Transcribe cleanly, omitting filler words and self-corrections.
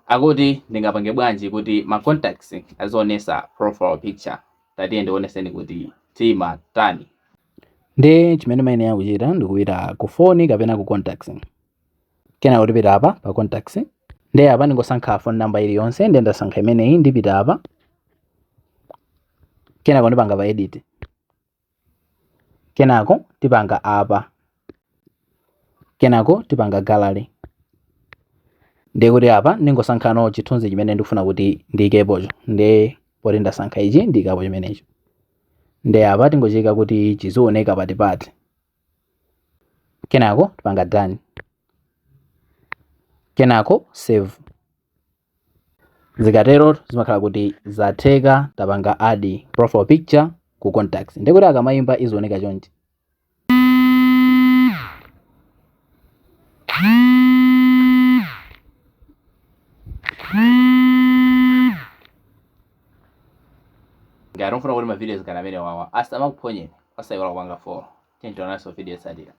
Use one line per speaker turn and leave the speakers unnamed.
Akuti ndingapange bwanji kuti ma contacts azionesa profile picture? Tatiye ndioneseni kuti timatani.
Ndi chimene mayenera kuchita ndikupita ku foni kapena ku contacts, kenako tipita apa pa contacts. Ndi apa ndingosankha phone number iliyonse. Ndi ndasankha imeneyi, ndipita apa, kenako ndipanga pa edit, kenako tipanga apa, kenako tipanga gallery. Ndikuti apa ndingosankhano chithunzi chimene ndikufuna kuti ndiyikepocho. Ndi poti ndasankha ichi, ndiyikapo chimenecho. Ndi apa tingochiyika kuti chizioneka patipati, kenako tipanga done, kenako save. Zikatero zimakhala kuti zatheka, tapanga add profile picture ku contacts. Ndikuti akamayimba izioneka chonchi.
Ngati mufuna kuti ma videos ngati amene wawa asamakuphonyeni, osayiwala kupanga follow. Tiye tionanso video yotsatira.